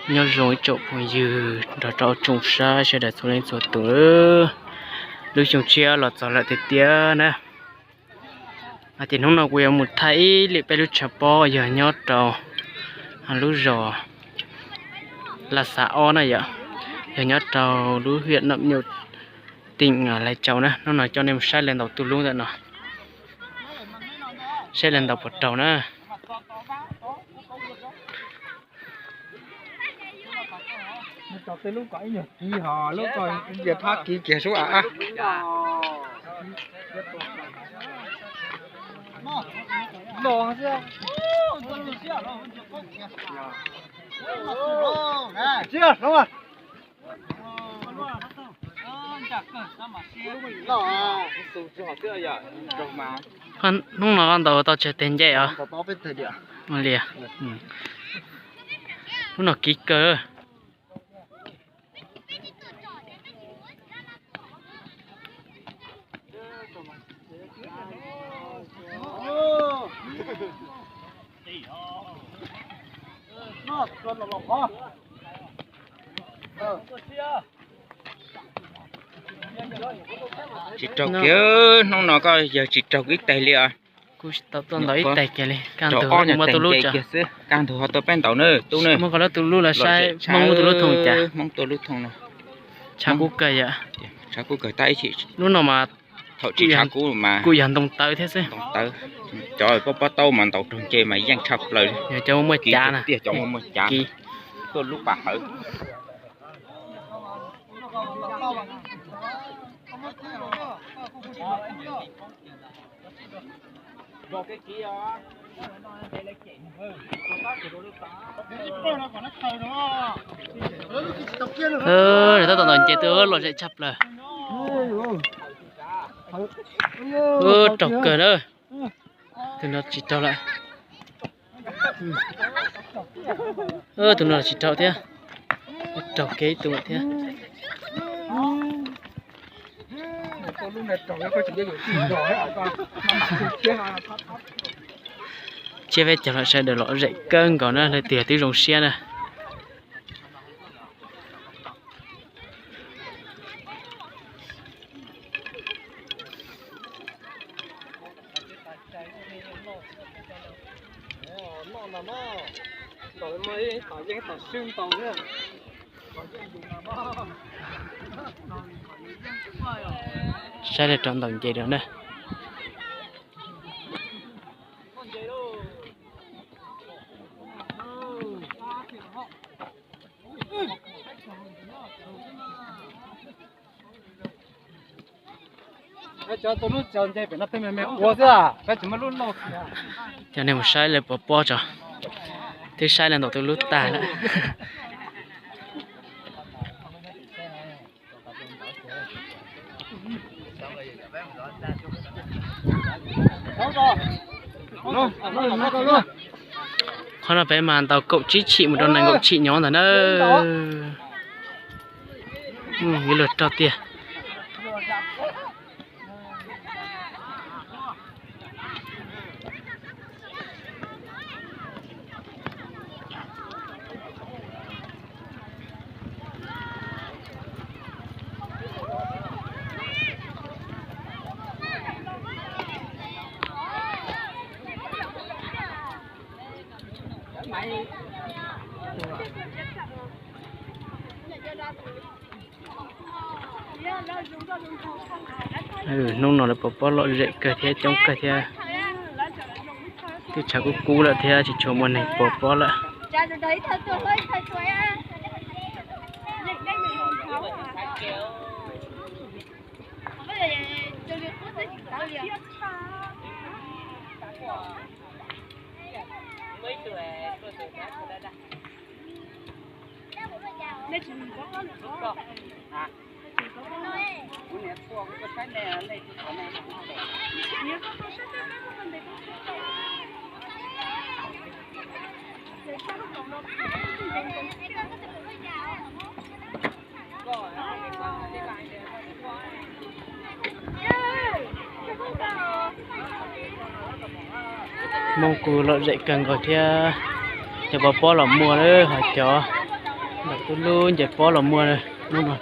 Nyob zoo ib tsoom phooj ywg nrog rau tsoom saib sawv daws txhua leej txhua tus. Lub xyoo tshiab los txog lawm tiag tiag na. Hais tias hnub no kuv yuav mus thaij ib lwm peb lub tshav pob yog nyob rau lub zos Laj Xav Ob na yom, yog nyob rau lub hiam Nom Nyum, teem Lai Châu na. Hnub no coj nej mus saib lawv ntaus tus lub ntawm no, saib lawv ntaus puas raug na. Lub ko ib nyuag kiv ho lub ko, thab kiv kiag sub a. Hnub no koj ntaus tau tsawg teg nce os? Li, hnub no kiv kawg. Tsis raug kiag, hnub no koj yawg tsis raug ib teg li os. Kuv tsis tau tuaj ntaus ib teg kiag li, kaj ntug kuv muab tus lub tso. Kaj ntug ho tau peb ntaus na tub na. Muab koj lub tus lub los saib Hmoob muab tus lub thooj cas. Hmoob tua lub thooj no. Tshav kub kawg yom. Tshav kub kawg tab ib chim. Lub no mas thaum tsis tshav kub mas kuj yog ntoo tawv thiab xwb. Cov pob pob taub mas ntaus raug nce mas yeej tshaj plaws. Yog cov muaj muaj cav na. Tiag cov muaj muaj cav. Tuaj lub pas hawv. Tab tom ntaus nce twb lom zem tshaj plaws. Raug kawg na. Tus no tsis raug lawm. Tus no tsis raug thiab. Raug kiag ib tug thiab. Tsiab peb caug lawm, sawv daws lom zem kawg nkaus na, leej twg twb zoo siab na. Saib lawv rov ntaus nce rau na. Coj nej mus saib lawv pov pob tso. Twb saib lawv ntaus tus lub tag lawm. Qhov no peb mas ntaus kaum tsib chim mus rau nees nkaum chim nyob ntawd na. Yuav luag raug tiag. Hnub no lawv pov pob lom zem kawg thiab coob kawg thiab. Twb tshav kub kub lawm thiab tsis tshua muaj neeg pov pob lawm. Hmoob kuj lom zem kawg nkaus thiab, cov pov pob los muaj lawm ho cov Ntawm tub lub nce pob los muaj hnub no.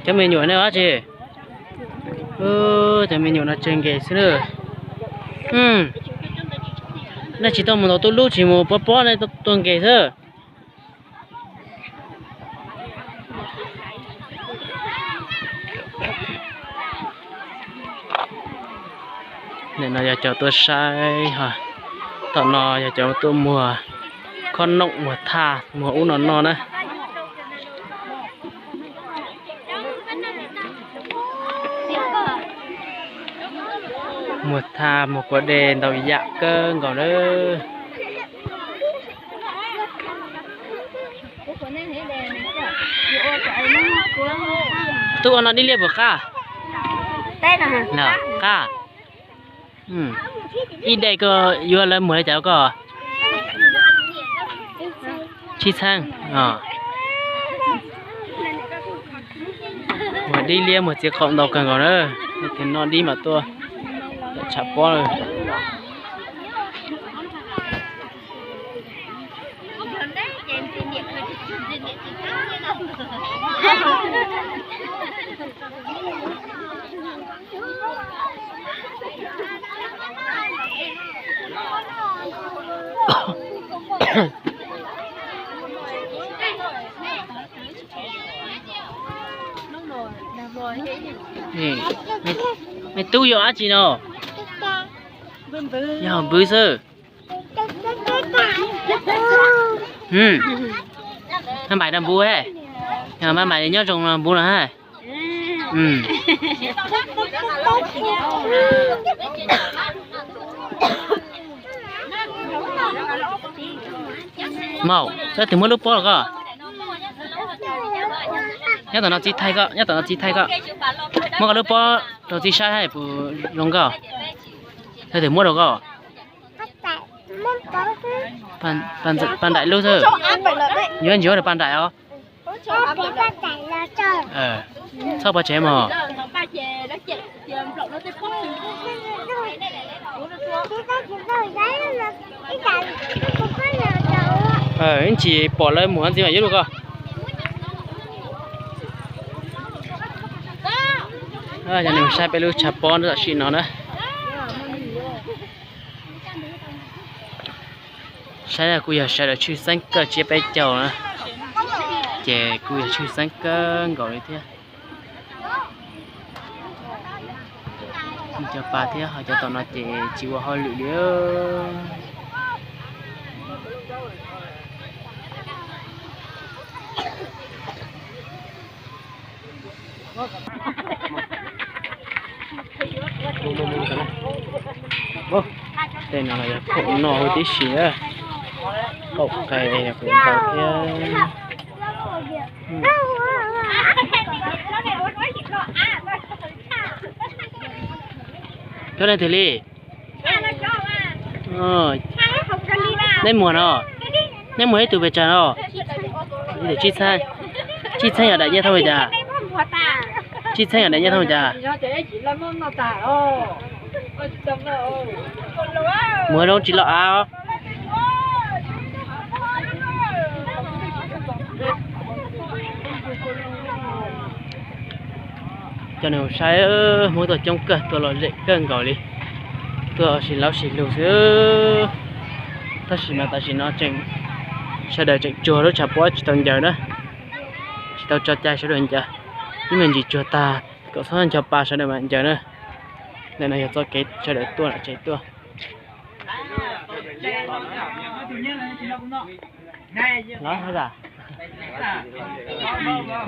Cov me nyuam nej ua dab tsi? Cov me nyuam no tseg nkees xwb na. Nej tsis tau mus ntaus tub lub, tsis mus pob pob, nej tuaj nkees xwb. Nim no yog cov tuaj saib, tom no yog cov tuaj muag khob noom, muag thaj, muag ub no noj na. Muag thaj, muag kua dej, ntau yam kawg nkaus lawm. Tub, ua no dib liab puas qab? Qab. Ib daim koj yuav lawv muag li cas rau koj? Tsib txheeb. Muag dib liab muag txiv qaum ntau kawg nkaus na. Tus noj dib mas tuaj tshav pob. Me tub yog dab tsi no? Yog npwv xwb. Maj npais rau npub, maj npais nyob zoo npub no ha. Maum, koj twb muab lub pob rau koj. Nyob tom no txiv thaij koj, nyob tom no txiv thaij koj. Muab koj lub pob rau txiv saib puas zoo nkauj. Koj twb muab rau koj. Paj nraim lub xwb. Yuav ntsis ua rau paj nraim os. Txhob pov tseg mog. Ib ntsis pom lawv mus ntxiv mas yuav lub koj. Yog nws saib peb lub tshav pob tam sim no na. Saib kuj yog sawv daws tshwj xeeb kawg, tsiab peb caug na, ces kuj yog tshwj xeeb kawg nkaus li thiab. Cov pas thiab ho cov tom no ces tsis ua hauj lwm li. Tej no los yog khoom noj huv tib si na, qaum qe los kuj ntau thiab. Cov no twg li? Neb muag no, neb muag ib tug pes tsawg no? Tsib txheeb, tsib txheeb yog daim nyiaj thooj li cas? Tsib txheeb yog daim nyiaj thooj li cas? Muag zoo tsis los av. Cov neeg saib, Hmoob tuaj coob kawg, tuaj lom zem kawg nkaus li. Tuaj ua si laub sis lug xwb. Tab sis mas tam sim no tseem, sawv daws tseem tsuag lub tshav puab tsis tau ncaws na. Tsis tau tso cai sawv daws ncaws. Ib me ntsis tsuag tag kom txhob ncho pa sawv daws mam ncaws na. Ntawm no yog txoj kev sawv daws tuaj lam tsev tuaj.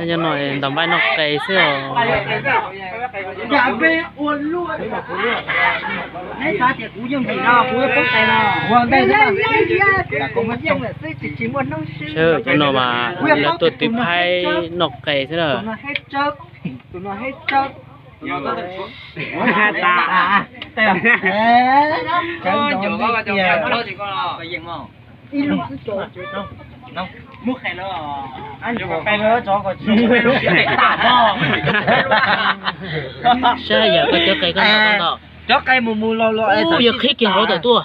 Nyob no ntaus npaib noj qe xwb os. Cov no mas lawv tuaj twv phaib noj qe xwb na. Saib yam koj cov qe koj noj tau. Cov qe mus mus los los, yog qhib kiag hauv tawm tuaj.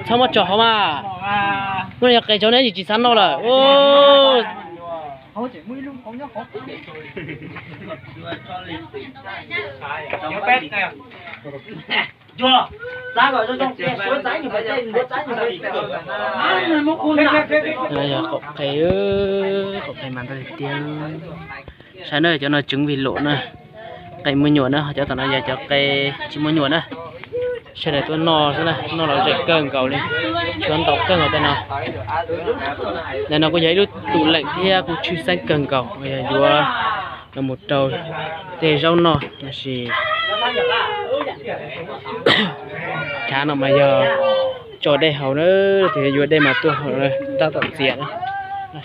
Txhob muab tso hauv mas. Muab yog qe tso neb tsis xav noj lawm. Yog qaum qe, qaum qe mas ntau tiag. Saib na, cov no tseev vim lum na, qe muaj nyuam na, ho cov tom no yog cov qe tsis muaj nyuam na. Sawv daws tuaj noj xwb na, noj lom zem kawg nkaus li, tshuav ntau kawg nkaus tej no. Ntawm no kuj yog ib lub tus leem thiab kuj tshwj xeeb kawg nkaus, yog yuav los mus rau tej zaub noj los sis chav no mas yog tso dej haus na, tus yuav dej mas tuaj haus tab tom txias na.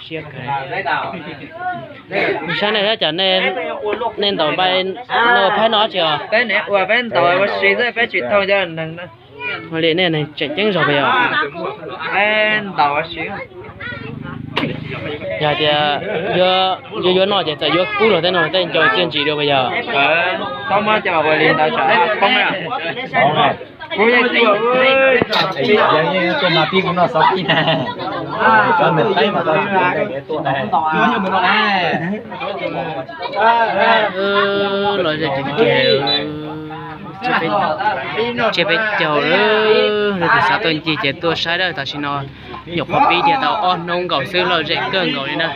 Siab kawg. Saib nej thiab, cas nej ntaus npaib, nej ua phaib noj tsi os? Peb ua peb ntaus ua si xwb, peb tsis thauj cov neeg. Ua li nej neeg tseem ceeb zog puas yog? Peb ntaus ua si. Yog tias yuav yuav noj ces txawm yuav kub los tej no tej ncaus txiaj ntsig dua puas yog? Txhob muab coj ua li ntawd tsam poob na. Kuv yeej tuaj, yeej tuaj mas pib kuv noj xov kib na. Cov neeg Thaib mas tau tuaj na. Los ze ces tsiab peb caug lawm, leej twg xav tuaj ncig ces tuaj saib dawb. Tam sim no nyuam qhuav pib tiag tau ob hnub nkaus xwb, lom zem kawg nkaus li na.